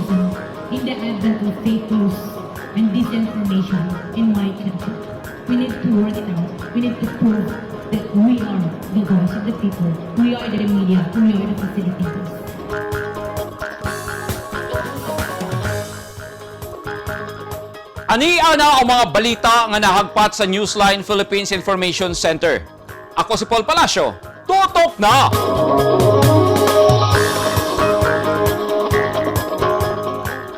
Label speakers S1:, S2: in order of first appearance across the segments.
S1: journalism in the advent of fake news and disinformation in my country. We need to work it out. We need to prove that we are the voice of the people. We are the media. We are the facilitators.
S2: Ani ana ang mga balita nga nahagpat sa Newsline Philippines Information Center. Ako si Paul Palacio. Tutok na!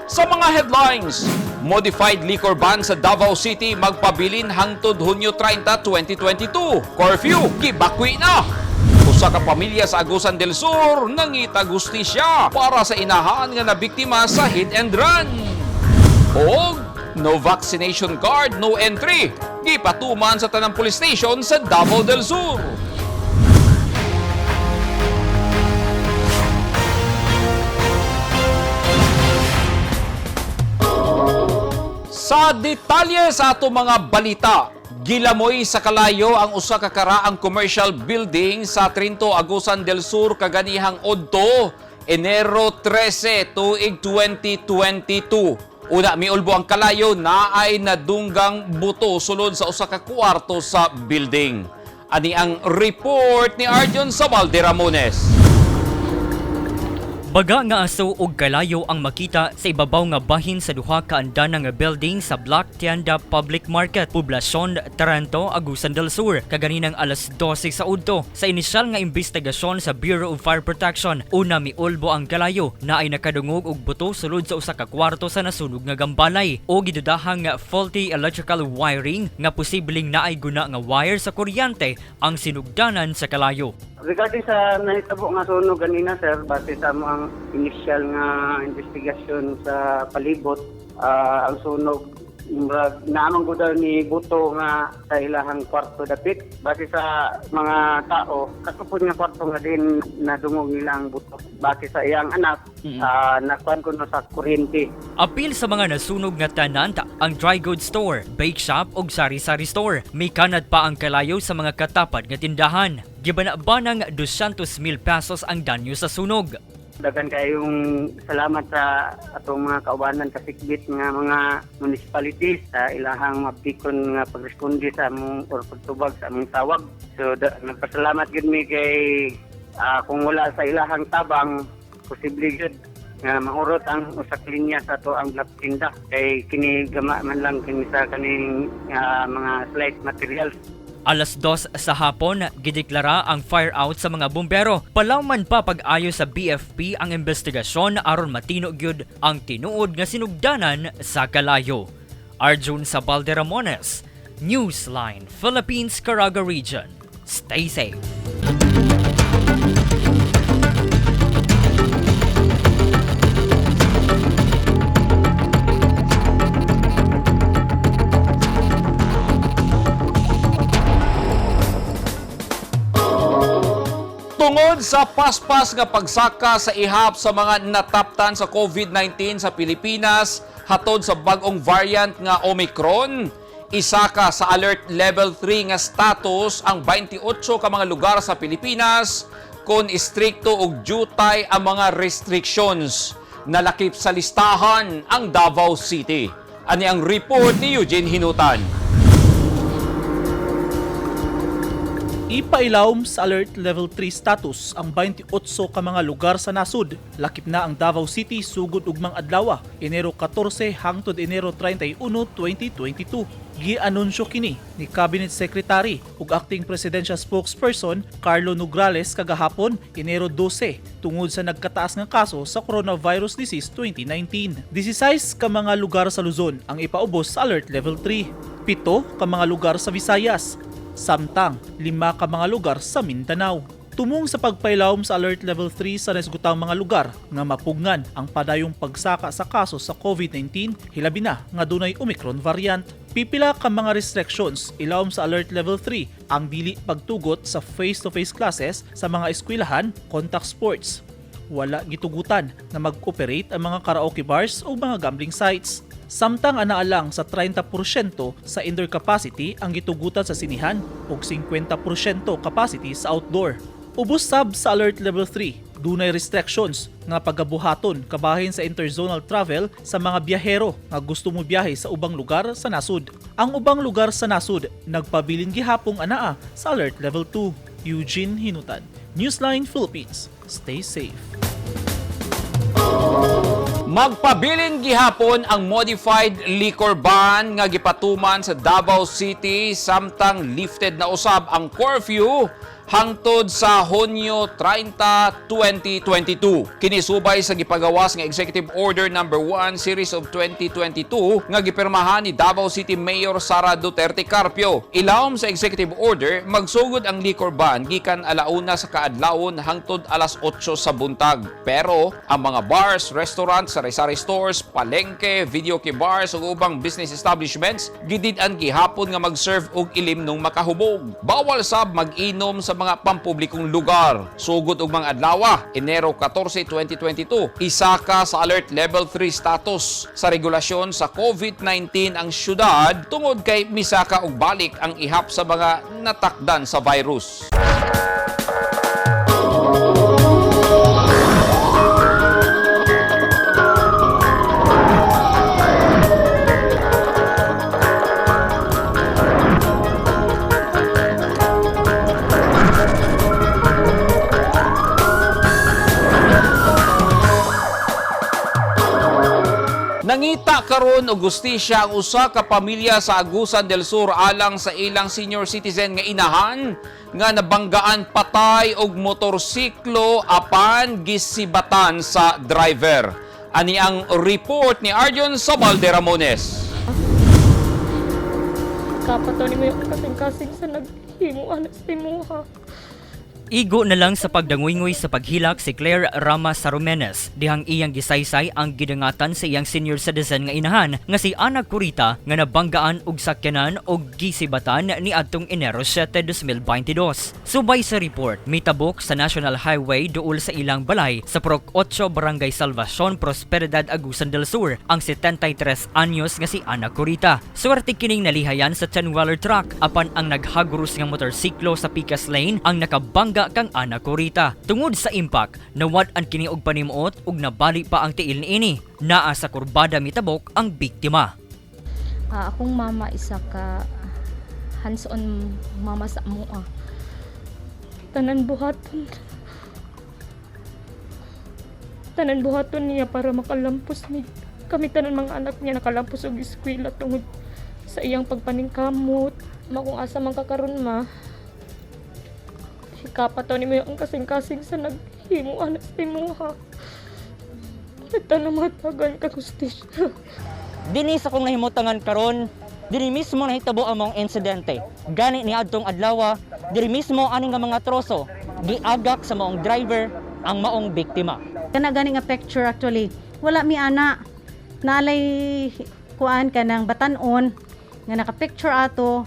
S2: Sa mga headlines, modified liquor ban sa Davao City magpabilin hangtod Hunyo 30, 2022. Curfew, gibakwi na! Usa ka pamilya sa Agusan del Sur nangita gustisya para sa inahan nga nabiktima sa hit and run. Og no vaccination card, no entry. Gipatuman sa tanang police station sa Davao del Sur. Sa detalye sa ato mga balita, gilamoy sa kalayo ang usa ka karaang commercial building sa Trinto, Agusan del Sur kaganihang Odto, Enero 13, tuig 2022. Una miulbo ang kalayo na ay nadunggang buto sulod sa usa ka kwarto sa building. Ani ang report ni Arjun Sabalde Ramones.
S3: Baga nga aso og kalayo ang makita sa ibabaw nga bahin sa duha ka andana nga building sa Black Tienda Public Market, Poblacion, Taranto, Agusan del Sur, kaganinang alas 12 sa udto. Sa inisyal nga investigasyon sa Bureau of Fire Protection, una miulbo ang kalayo na ay nakadungog og buto sulod sa usa ka kwarto sa nasunog nga gambalay o gidudahang faulty electrical wiring nga posibleng naay guna nga wire sa kuryente ang sinugdanan sa kalayo.
S4: Regarding sa nahitabo nga sunog ganina sir, base sa among initial nga investigasyon sa palibot, ang sunog murag naamang ko daw ni buto nga sa ilahang kwarto dapit. Base sa mga tao, katupod nga kwarto nga din nadungog nila ang buto. Base sa iyang anak, nakuan ko no sa kuryente.
S3: Apil sa mga nasunog nga tenant ang dry goods store, bake shop ug sari-sari store. May kanad pa ang kalayo sa mga katapad nga tindahan. Gibana-banang 200,000 pesos ang danyo sa sunog.
S4: Daghan kayong salamat sa atong mga kaubanan kasikbit nga mga municipalities sa ilahang mapikon nga pagresponde sa among or pagtubag sa among tawag. So nagpasalamat gyud mi kay kung wala sa ilahang tabang posible gyud nga mahurot ang usak linya sa ato ang Black Tinda kay kini gama man lang kini sa kaning mga slight materials.
S3: Alas 2 sa hapon, gideklara ang fire out sa mga bumbero. Palawman pa pag-ayo sa BFP ang investigasyon aron matino gyud ang tinuod nga sinugdanan sa kalayo. Arjun Sabalde Ramones, Newsline, Philippines, Caraga Region. Stay safe.
S2: Tungod sa paspas nga pagsaka sa ihap sa mga nataptan sa COVID-19 sa Pilipinas hatod sa bag-ong variant nga Omicron, isaka sa alert level 3 nga status ang 28 ka mga lugar sa Pilipinas kon istrikto og jutay ang mga restrictions. Nalakip sa listahan ang Davao City. Ani ang report ni Eugene Hinutan.
S5: Ipailawom sa Alert Level 3 status ang 28 ka mga lugar sa nasud. Lakip na ang Davao City sugod ugmang adlaw, Enero 14 hangtod Enero 31, 2022. Gianunsyo kini ni Cabinet Secretary ug Acting Presidential Spokesperson Carlo Nograles kagahapon, Enero 12, tungod sa nagkataas nga kaso sa Coronavirus Disease 2019. 16 ka mga lugar sa Luzon ang ipaubos sa Alert Level 3. 7 ka mga lugar sa Visayas, samtang 5 ka mga lugar sa Mindanao. Tumong sa pagpailawom sa Alert Level 3 sa nasgutang mga lugar nga mapugngan ang padayong pagsaka sa kaso sa COVID-19, hilabi na nga dunay Omicron variant. Pipila ka mga restrictions ilawom sa Alert Level 3 ang dili pagtugot sa face-to-face classes sa mga eskwelahan, contact sports. Wala gitugutan na mag-operate ang mga karaoke bars o mga gambling sites. Samtang anaa lang sa 30% sa indoor capacity ang gitugutan sa sinihan ug 50% capacity sa outdoor. Ubos sab sa Alert Level 3, Dunay restrictions nga pagabuhaton kabahin sa interzonal travel sa mga biyahero nga gusto mo biyahe sa ubang lugar sa nasod. Ang ubang lugar sa nasod nagpabilin gihapong anaa sa Alert Level 2. Eugene Hinutan, Newsline Philippines. Stay safe.
S2: Magpabilin gihapon ang modified liquor ban nga gipatuman sa Davao City samtang lifted na usab ang curfew hangtod sa Hunyo 30, 2022. Kini subay sa gipagawas nga Executive Order Number 1 Series of 2022 nga gipirmahan ni Davao City Mayor Sara Duterte Carpio. Ilawom sa Executive Order, magsugod ang liquor ban gikan alauna sa kaadlawon hangtod alas 8 sa buntag. Pero ang mga bars, restaurants, sari-sari stores, palengke, videoke bars ug ubang business establishments gidid-an gihapon nga mag-serve og ilim nung makahubog. Bawal sab mag-inom sa mga pampublikong lugar. Sugod og mga adlaw, Enero 14, 2022. Isa ka sa Alert Level 3 status sa regulasyon sa COVID-19 ang syudad tungod kay misaka og balik ang ihap sa mga natakdan sa virus. Nangita karon og gustisya ang usa ka pamilya sa Agusan del Sur alang sa ilang senior citizen nga inahan nga nabanggaan patay og motorsiklo apan gisibatan sa driver. Ani ang report ni Arjun Sabalde Ramones.
S6: Kapato ni mo yung kasing-kasing sa naghimo anak sa imuha.
S3: Igo na lang sa pagdanguyngoy sa paghilak si Claire Rama Sarumenes dihang iyang gisaysay ang gidangatan sa iyang senior citizen nga inahan nga si Ana Curita nga nabanggaan og sakyanan og gisibatan ni adtong Enero 7, 2022. Subay sa report, mitabok sa National Highway duol sa ilang balay sa Prok 8 Barangay Salvacion, Prosperidad, Agusan del Sur ang 73 anyos nga si Ana Curita. Swerte kining nalihayan sa 10-wheeler truck apan ang naghagurus nga motorsiklo sa Picas Lane ang nakabangga kang Ana Curita. Tungod sa impact, nawad-an kini og panimuot ug nabali pa ang tiil niini. Naa sa kurbada mitabok ang biktima.
S6: Akong mama isa ka hands-on mama sa amoa. Tanan buhaton. Tanan buhaton niya para makalampos ni. Kami tanan mga anak niya nakalampos og eskwela tungod sa iyang pagpaningkamot. Ma kung asa man ka karon ma. Hikapato ni mo yung kasing-kasing sa naghimo anak sa imuha. Nagtanong matagan ka gustisya.
S7: Dinhi sa kong nahimutangan karon, dinhi mismo nahitabo ang maong insidente. Gani ni adtong adlaw, diri mismo ani nga mga troso giagak sa maong driver ang maong biktima.
S8: Kana gani nga picture actually, wala mi ana. Naalay kuan kanang batan-on nga naka-picture ato.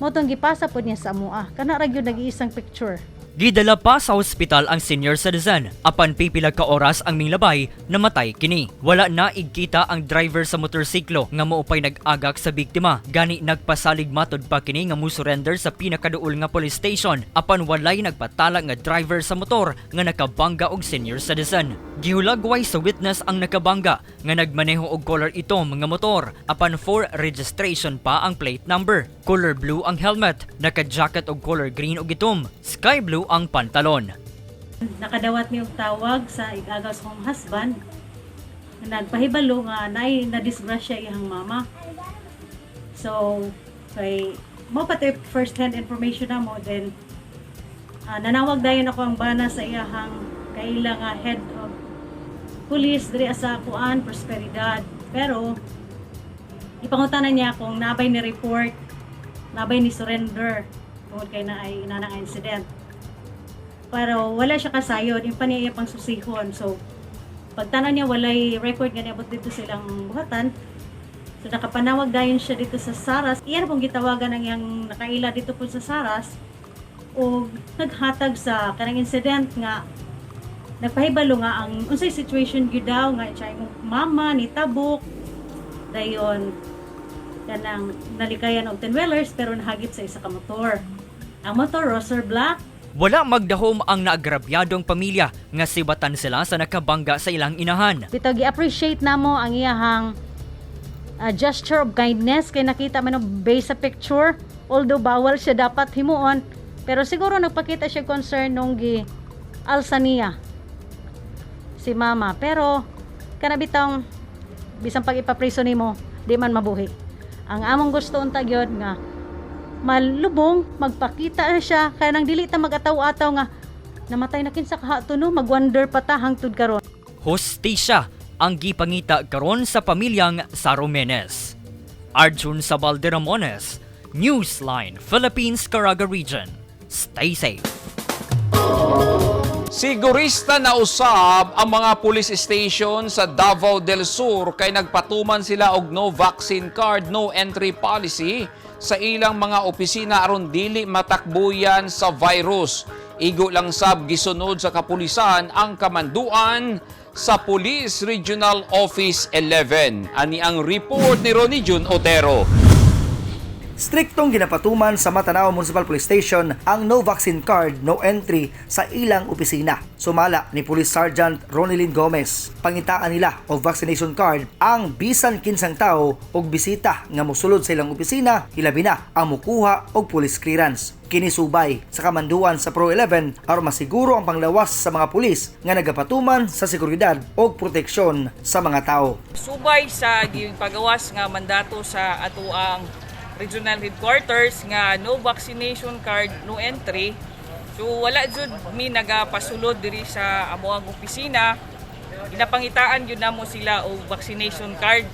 S8: Mo tong gipasa pod niya sa amoa. Kana ra gyud nag-iisang picture.
S3: Gidala pa sa ospital ang senior citizen. Apan pipila ka oras ang minglabay, namatay kini. Wala na igkita ang driver sa motorsiklo nga moupay nag-agak sa biktima. Gani nagpasalig matod pa kini nga musurrender sa pinakaduol nga police station apan walay nagpatala nga driver sa motor nga nakabangga og senior citizen. Gihulagway sa witness ang nakabangga nga nagmaneho og color itom nga motor apan for registration pa ang plate number. Color blue ang helmet, naka-jacket og color green og itom, sky blue ang pantalon.
S8: Nakadawat mi og tawag sa igagaw sa akong husband. Nagpahibalo nga naay na disgrasya iyang mama. So kay mo pati first hand information na mo, then nanawag dayon ako ang bana sa iyahang kaila nga head of police diri sa kuan Prosperidad, pero ipangutana niya kung nabay ni report, nabay ni surrender tungod kay na ay inana nga incident, pero wala siya kasayod yung pa niya iya pang susihon. So pagtanaw niya, walay record nga niabot dito silang buhatan. So nakapanawag dayon siya dito sa Saras. Iyan pong gitawagan ang iyang nakaila dito po sa Saras o naghatag sa kanang incident nga nagpahibalo nga ang unsay situation gyud daw nga siya imong mama ni tabok dayon kanang nalikayan og 10 wheelers pero nahagip sa isa ka motor. Ang motor roser black.
S3: Wala magdahom ang naagrabyadong pamilya nga sibatan sila sa nakabangga sa ilang inahan.
S8: Bitaw gi-appreciate namo ang iyahang gesture of kindness kay nakita man og based sa picture, although bawal siya dapat himuon, pero siguro nagpakita siya concern nung gi alsa niya si mama. Pero kana bitong bisan pag ipapriso nimo, di man mabuhi. Ang among gusto unta gyud nga malubong, magpakita na siya kaya nang dili ta magataw-ataw nga namatay na kinsa kaha to, no, magwonder pa ta hangtod karon.
S3: Hostisya ang gipangita karon sa pamilyang Saromenes. Arjun Sabal de Ramones, Newsline, Philippines, Caraga Region. Stay safe.
S2: Sigurista na usab ang mga police station sa Davao del Sur kay nagpatuman sila og no vaccine card, no entry policy sa ilang mga opisina aron dili matakbuyan sa virus. Igo lang sab gisunod sa kapulisan ang kamanduan sa Police Regional Office 11. Ani ang report ni Ronnie Jun Otero.
S9: Striktong ginapatuman sa Matanao Municipal Police Station ang no vaccine card, no entry sa ilang opisina. Sumala ni Police Sergeant Ronelyn Gomez, pangitaan nila og vaccination card ang bisan kinsang tao og bisita nga mosulod sa ilang opisina, hilabi na ang mukuha og police clearance. Kinisubay sa kamanduan sa Pro 11 aron masiguro ang panglawas sa mga pulis nga nagapatuman sa seguridad og proteksyon sa mga tao.
S10: Subay sa gipagawas nga mandato sa atoang regional headquarters nga no vaccination card, no entry. So wala jud mi nagapasulod diri sa amoang opisina. Ginapangitaan gyud namo sila og vaccination card.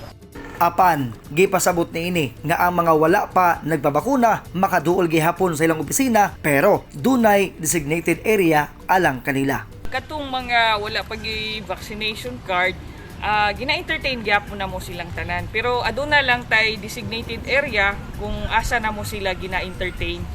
S9: Apan, gipasabot niini nga ang mga wala pa nagpabakuna makaduol gihapon sa ilang opisina, pero dunay designated area alang kanila.
S10: Katong mga wala pa gyud vaccination card, gina-entertain gyapon namo silang tanan. Pero aduna lang tay designated area kung asa namo sila gina-entertain.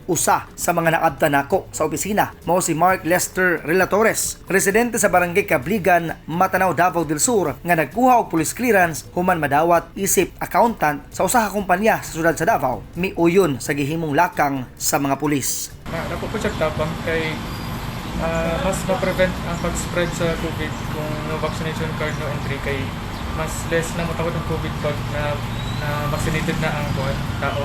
S9: Usa sa mga naabta nako sa opisina mao si Mark Lester Relatores, residente sa Barangay Kabligan, Matanao, Davao del Sur, nga nagkuha og police clearance human madawat isip accountant sa usa ka kumpanya sa syudad sa Davao. Miuyon sa gihimong lakang sa mga pulis.
S11: Na, dako po siya tabang kay mas ma-prevent ang pag-spread sa COVID kung no vaccination card, no entry, kay mas less na matakot ang COVID pag na vaccinated na ang buwan, tao.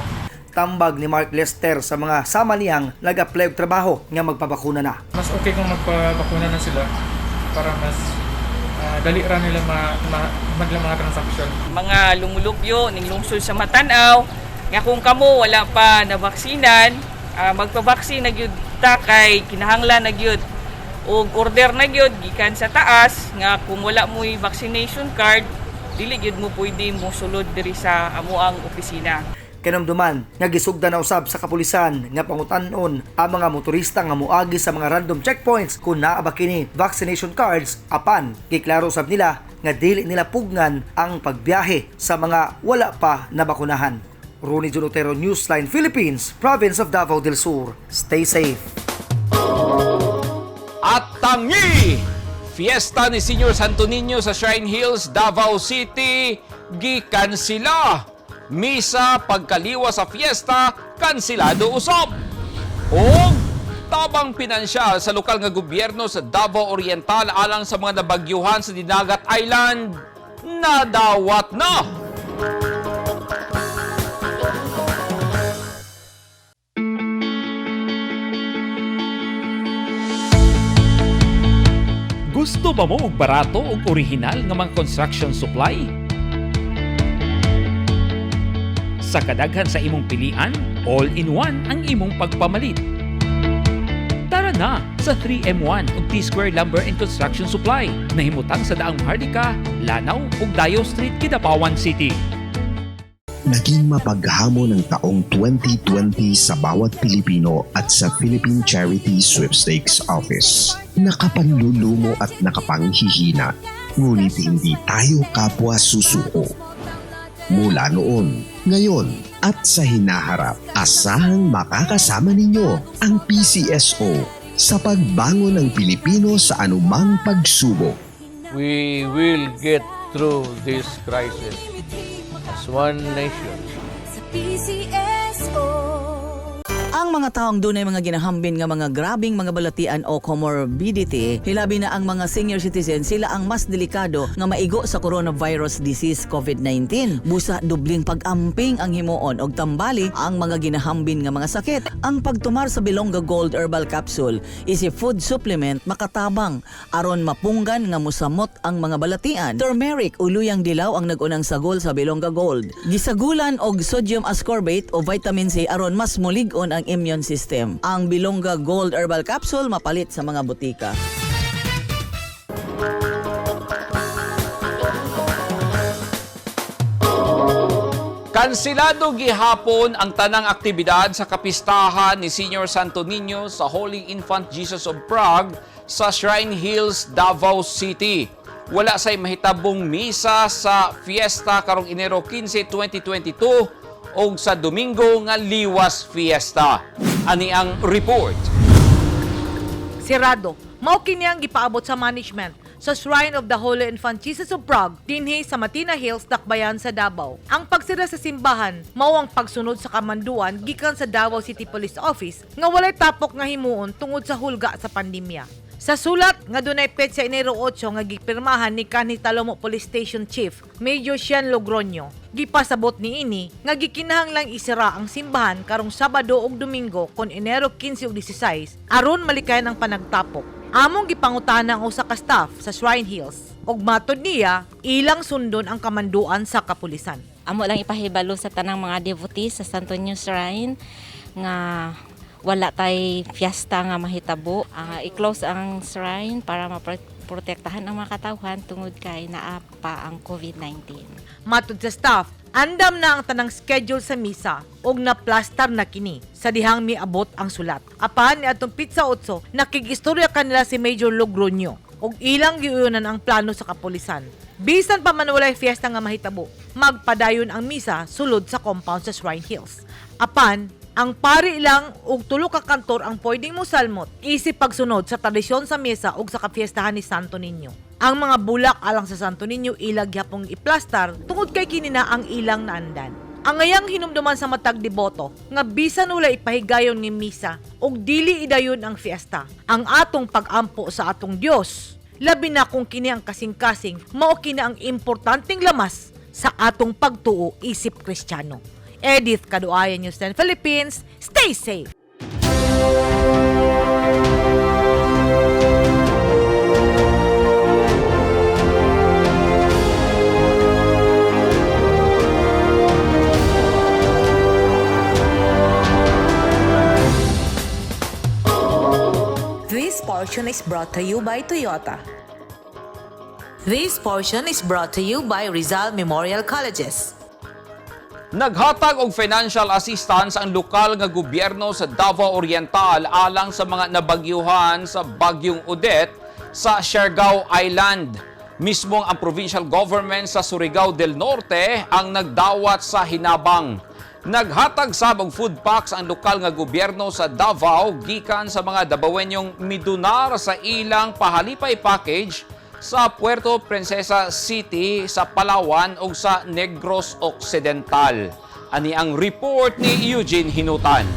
S9: Tambag ni Mark Lester sa mga sama niyang nag-apply og trabaho nga magpabakuna na.
S11: Mas okay kung magpabakuna na sila para mas dali ra nila ma mga transaction.
S10: Mga lumulupyo ning lungsod sa Matanaw nga kung kamo wala pa na vaksinan, magpabaksin na gyud ta kay kinahanglan na gyud og order na gyud gikan sa taas nga kung wala mo'y vaccination card, dili gyud mo pwede mo sulod diri sa amoang opisina.
S9: Kinumduman nga gisugdan na usab sa kapulisan nga pangutan-on ang mga motorista nga moagi sa mga random checkpoints kung naa ba kini vaccination cards, apan giklaro usab nila nga dili nila pugnan ang pagbiyahe sa mga wala pa nabakunahan. Ronnie Jun Otero, Newsline Philippines, Province of Davao del Sur. Stay safe.
S2: At tangi! Fiesta ni Senior Santo Niño sa Shrine Hills, Davao City, gikansila. Misa pagkaliwa sa fiesta, kansilado usab. Og tabang pinansyal sa lokal nga gobyerno sa Davao Oriental alang sa mga nabagyuhan sa Dinagat Island, nadawat na. Gusto ba mo og barato ug original nga mga construction supply? Sa kadaghan sa imong pilian, all-in-one ang imong pagpamalit. Tara na sa 3M1 ug T-Square Lumber and Construction Supply. Nahimutang sa Daang Maharlika, Lanao ug Dayo Street, Kidapawan City.
S12: Naging mapaghamon ang taong 2020 sa bawat Pilipino at sa Philippine Charity Sweepstakes Office. Nakapanlulumo at nakapanghihina, ngunit hindi tayo kapwa susuko. Mula noon, ngayon at sa hinaharap, asahang makakasama ninyo ang PCSO sa pagbangon ng Pilipino sa anumang pagsubok.
S13: We will get through this crisis as one nation.
S14: Sa PCSO. Ang mga taong dunay mga ginahambin nga mga grabing mga balatian o comorbidity, hilabi na ang mga senior citizen, sila ang mas delikado nga maigo sa coronavirus disease COVID-19. Busa dubling pag-amping ang himuon og tambali ang mga ginahambin nga mga sakit. Ang pagtumar sa Bilongga Gold Herbal Capsule is a food supplement makatabang aron mapunggan nga musamot ang mga balatian. Turmeric o luyang dilaw ang nag-unang sagol sa Bilongga Gold. Gisagulan og sodium ascorbate o vitamin C aron mas mulig-on ang immune system. Ang Bilongga Gold Herbal Capsule mapalit sa mga butika.
S2: Kansilado gihapon ang tanang aktibidad sa kapistahan ni Senior Santo Niño sa Holy Infant Jesus of Prague sa Shrine Hills, Davao City. Wala say mahitabong misa sa fiesta karong Enero 15, 2022 og sa Domingo nga Liwas Fiesta. Ani ang report.
S15: Sirado, mao kini ang gipaabot sa management sa Shrine of the Holy Infant Jesus of Prague dinhi sa Matina Hills, Dakbayan sa Davao. Ang pagsira sa simbahan mao ang pagsunod sa kamanduan gikan sa Davao City Police Office nga walay tapok nga himuon tungod sa hulga sa pandemya. Sa sulat nga dunay petsa Enero 8 nga gipirmahan ni kanhi Talomo Police Station Chief Major Sean Logroño, gipasabot niini nga gikinahanglang isira ang simbahan karong Sabado ug Domingo kon Enero 15 ug 16 aron malikayan ang panagtapok. Among gipangutana ang usa ka staff sa Shrine Hills ug matod niya ilang sundon ang kamanduan sa kapulisan.
S16: Amo lang ipahibalo sa tanang mga devotees sa Santo Niño Shrine nga wala tay fiesta nga mahitabo. I-close ang shrine para maprotektahan ang mga katawhan tungod kay naa pa ang COVID-19.
S15: Matod sa staff, andam na ang tanang schedule sa misa ug naplastar na kini sa dihang miabot ang sulat. Apan ni atong Pizza 8, nakig-istorya kanila si Major Logroño ug ilang giuyonan ang plano sa kapulisan. Bisan pa man walay fiesta nga mahitabo, magpadayon ang misa sulod sa compound sa Shrine Hills. Apan, ang pari lang og tulo ka kantor ang pwedeng mosalmot isip pagsunod sa tradisyon sa misa ug sa kapiestahan ni Santo Niño. Ang mga bulak alang sa Santo Niño ilag gyapong iplastar tungod kay kini na ang ilang naandan. Ang ngayang hinumduman sa matag deboto nga bisan wala ipahigayon ni misa ug dili idayon ang fiesta. Ang atong pagampo sa atong Dios, labi na kung kini ang kasing-kasing, mao kini ang importanteng lamas sa atong pagtuo isip Kristiyano. Edith Kaduayan, News 10 Philippines. Stay safe!
S17: This portion is brought to you by Toyota. This portion is brought to you by Rizal Memorial Colleges.
S2: Naghatag og financial assistance ang lokal nga gobyerno sa Davao Oriental alang sa mga nabagyuhan sa Bagyong Odette sa Siargao Island. Mismong ang provincial government sa Surigao del Norte ang nagdawat sa hinabang. Naghatag sab og food packs ang lokal nga gobyerno sa Davao gikan sa mga Dabawenyong midunar sa ilang pahalipay package sa Puerto Princesa City sa Palawan ug sa Negros Occidental. Ani ang report ni Eugene Hinutan.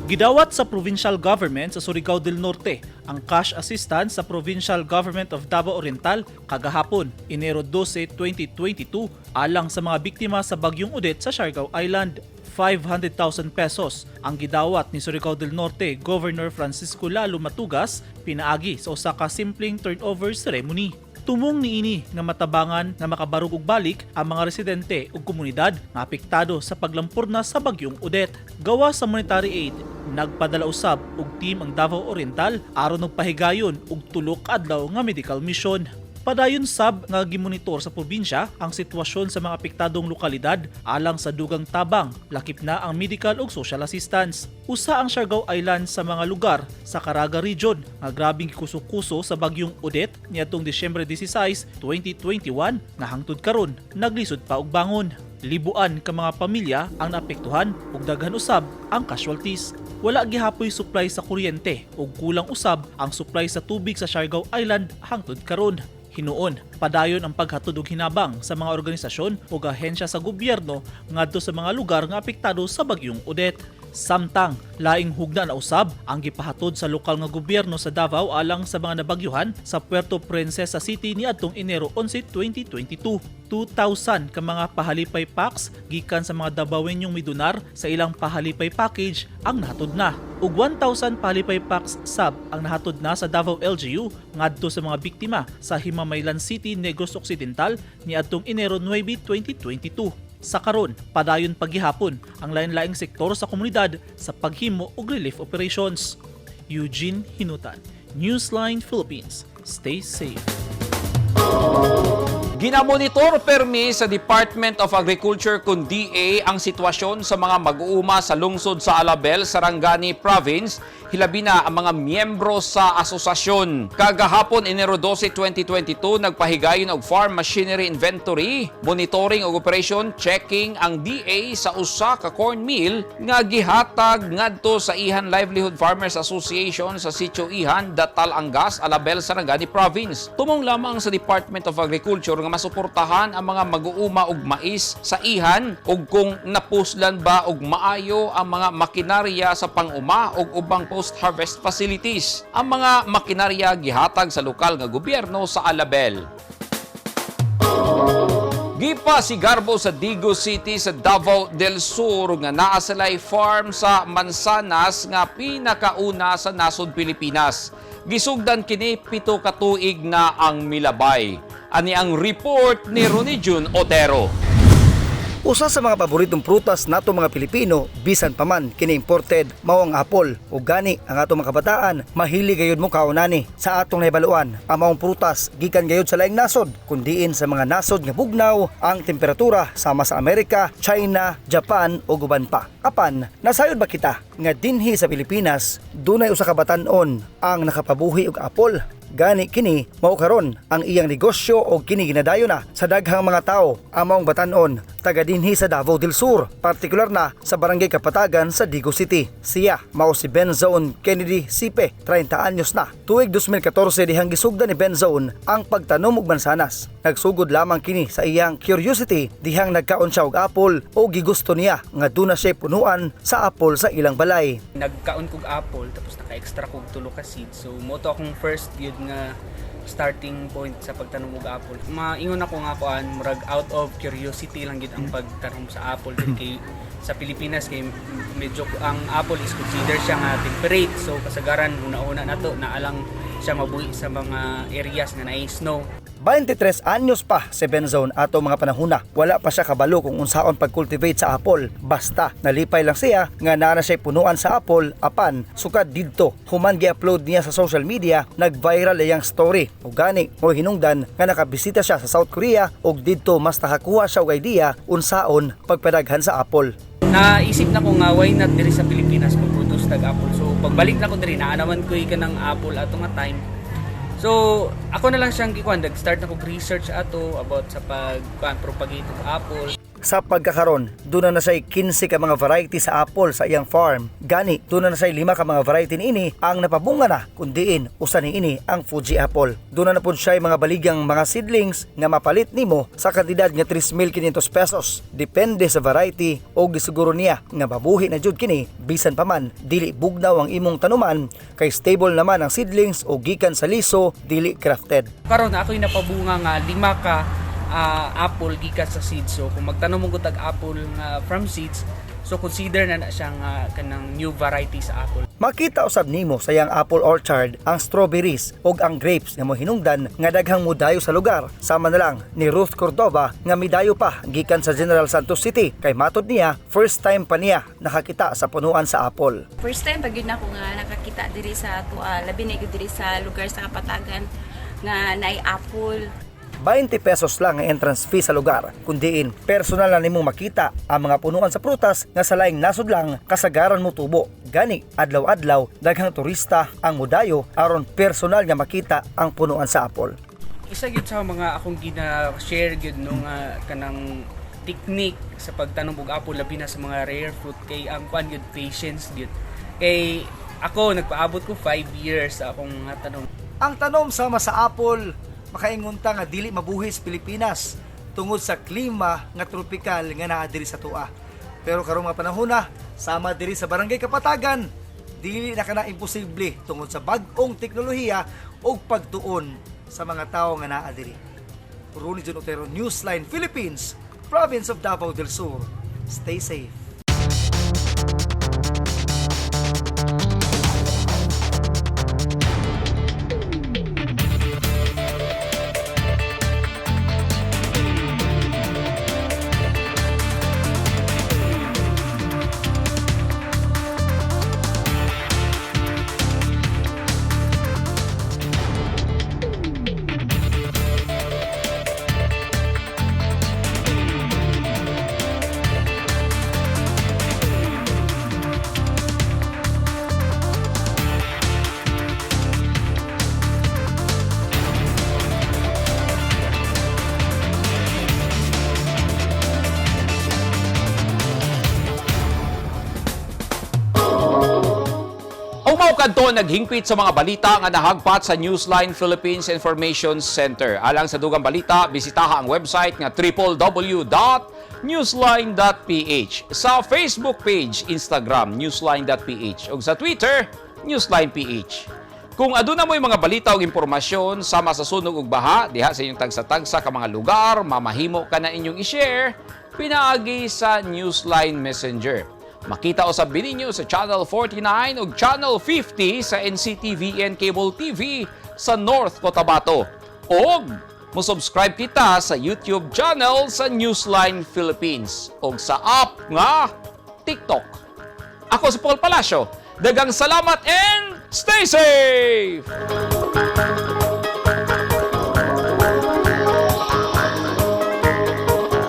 S5: Gidawat sa provincial government sa Surigao del Norte ang cash assistance sa Provincial Government of Davao Oriental kagahapon, Enero 12, 2022, alang sa mga biktima sa Bagyong Odette sa Siargao Island. 500,000 pesos ang gidawat ni Surigao del Norte Governor Francisco Lalo Matugas pinaagi sa usa ka simpleng turnover ceremony. Tumong niini nga matabangan nga makabarog og balik ang mga residente ug komunidad nga apektado sa paglampurna sa Bagyong Odette. Gawa sa monetary aid, nagpadala usab og team ang Davao Oriental aron og pahigayon og tulo ka adlaw nga medical mission. Padayon sab nga gimonitor sa probinsya ang sitwasyon sa mga apektadong lokalidad alang sa dugang tabang, lakip na ang medical ug social assistance. Usa ang Siargao Island sa mga lugar sa Caraga Region nga grabing gikuso-kuso sa bagyong Odette niadtong Disyembre 16, 2021 nga hangtod karon naglisod pa og bangon. Libuan ka mga pamilya ang naapektuhan ug daghan usab ang casualties. Wala gihapoy supply sa kuryente ug kulang usab ang supply sa tubig sa Siargao Island hangtod karon. Hinuon, padayon ang paghatod og hinabang sa mga organisasyon ug ahensya sa gobyerno ngadto sa mga lugar nga apektado sa bagyong Odette. Samtang laing hugna na usab ang gipahatod sa lokal nga gobyerno sa Davao alang sa mga nabagyuhan sa Puerto Princesa City niadtong Enero 11, 2022. 2,000 ka mga pahalipay packs gikan sa mga Dabawenyong midonar sa ilang pahalipay package ang nahatod na. Ug 1,000 pahalipay packs sab ang nahatod na sa Davao LGU ngadto sa mga biktima sa Himamaylan City, Negros Occidental niadtong Enero 9, 2022. Sa karon, padayon paggihapon ang lain-laing sektor sa komunidad sa paghimo og relief operations. Eugene Hinutan, Newsline Philippines. Stay safe.
S2: Ginamonitor permi sa Department of Agriculture kun DA ang sitwasyon sa mga mag-uuma sa lungsod sa Alabel, Sarangani Province, hilabi na ang mga miyembro sa asosasyon. Kagahapon, Enero 12, 2022, nagpahigayon og farm machinery inventory, monitoring og operation, checking ang DA sa usa ka corn mill nga gihatag ngadto sa Ihan Livelihood Farmers Association sa Sitio Ihan, Datal Angas, Alabel, Sarangani Province. Tumong lamang sa Department of Agriculture nga masuportahan ang mga mag-uuma og mais sa Ihan ug kung napuslan ba og maayo ang mga makinarya sa pang-uma ug ubang post-harvest facilities. Ang mga makinarya gihatag sa lokal nga gobyerno sa Alabel. Gipa si Garbo sa Digos City sa Davao del Sur nga naa sila'y farm sa Mansanas nga pinakauna sa nasod Pilipinas. Gisugdan kini 7 ka tuig na ang milabay. Ani ang report ni Ronnie Jun Otero.
S9: Usa sa mga paboritong prutas nato mga Pilipino, bisan pa man kini imported, mao ang apple. Ug gani ang atong mga kabataan mahilig gayud mo kaonani. Sa atong nahibaluan, ang maong prutas gikan gayud sa laing nasod, kundiin sa mga nasod nga bugnaw ang temperatura sama sa Amerika, China, Japan ug uban pa. Apan, nasayod ba kita nga dinhi sa Pilipinas dunay usa ka batan-on ang nakapabuhi og apple? Gani kini mao karon ang iyang negosyo og kini ginadayo na sa daghang mga tawo ang maong batan-on taga dinhi sa Davao del Sur, partikular na sa Barangay Kapatagan sa Digos City. Siya mao si Benzone Kennedy Sipe, 30 anyos na. Tuig 2014 dihang gisugdan ni Benzone ang pagtanom og mansanas. Nagsugod lamang kini sa iyang curiosity dihang nagkaon siya og apple o gigusto niya nga duna siya punuan sa apple sa ilang balay.
S18: Nagkaon kog apple tapos naka-extra kog tulo ka seeds. So mo to akong first gyud nga starting point sa pagtanom og apple. Maingon ako nga kuan, murag out of curiosity lang gyud ang pagtanom sa apple din kay sa Pilipinas kay medyo ang apple is consider siya nga temperate, so kasagaran una-una nato na alang siya mabuhi sa mga areas nga naay snow.
S9: 23 anyos pa si Benzone ato mga panahona. Wala pa siya kabalo kung unsaon pag-cultivate sa apple. Basta nalipay lang siya nga naa na siya punuan sa apple, apan sukad didto human gi-upload niya sa social media, nag-viral iyang story. Ug gani mo hinungdan nga nakabisita siya sa South Korea ug didto mas nakakuha siya og idea unsaon pagpadaghan sa apple.
S18: Naisip na ko nga why not diri sa Pilipinas mag-produce tag apple. So pagbalik na ko diri, naa naman ko kanang apple ato nga time. So ako na lang siyang gikuan, nag-start na ko research ato about sa pag kuan, propagate og apple.
S9: Sa pagkakaron, duna na siya 15 ka mga variety sa apple sa iyang farm. Gani, duna na siya lima ka mga variety niini ang napabunga na, kundiin usa niini ang Fuji apple. Duna na pud siya mga baligyang mga seedlings nga mapalit nimo sa kantidad nga 3,500 pesos. Depende sa variety o gisiguro niya nga mabuhi na jud kini bisan pa man dili bugnaw ang imong tanuman kay stable naman ang seedlings o gikan sa liso, dili grafted.
S18: Karon ako'y napabunga nga lima ka apple gikan sa seeds. So kung magtanom mo tag apple nga from seeds, so consider na na siyang kanang new variety sa apple.
S9: Makita usab nimo sa iyang apple orchard ang strawberries ug ang grapes nga mohinungdan nga daghang mudayo sa lugar. Sama na lang ni Ruth Cordova nga midayo pa gikan sa General Santos City kay matod niya first time pa niya nakakita sa punuan sa apple.
S16: First time pag yun ako nga nakakita diri sa atua, labi na gyud diri sa lugar sa Kapatagan nga naay apple.
S9: 20 pesos lang ang entrance fee sa lugar, kundiin personal na nimong makita ang mga punuan sa prutas nga sa laing nasod lang kasagaran mo tubo. Gani, adlaw-adlaw daghang turista ang mudayo aron personal nga makita ang punuan sa apple.
S18: Isa gyud sa mga akong gina-share gyud no nga kanang technique sa pagtanom og apple, labi na sa mga rare fruit, kay ang kuan gyud, patience gyud. Kay ako nagpaabot ko 5 years sa akong mga tanom.
S9: Ang tanom sama sa apple, makaingon ta nga dili mabuhi sa Pilipinas tungod sa klima nga tropikal nga naa diri sa tua. Pero karong mga panahon na, sama diri sa Barangay Kapatagan, dili na kana imposible tungod sa bag-ong teknolohiya ug pagtuon sa mga tawo nga naa diri. Ronnie John Otero, Newsline Philippines, Province of Davao del Sur. Stay safe.
S2: Umaw kadto naghingpit sa mga balita nga nahagpat sa Newsline Philippines Information Center. Alang sa dugang balita, bisitaha ang website nga www.newsline.ph. Sa Facebook page, Instagram, newsline.ph ug sa Twitter, newsline.ph. Kung aduna mo'y mga balita o impormasyon sama sa sunog ug baha diha sa inyong tagsa-tagsa ka mga lugar, mamahimo ka na inyong i-share pinaagi sa Newsline Messenger. Makita usab ninyo sa Channel 49 ug Channel 50 sa NCTVN Cable TV sa North Cotabato. Og mo-subscribe kita sa YouTube channel sa Newsline Philippines ug sa app nga TikTok. Ako si Paul Palacio. Dagang salamat and stay safe!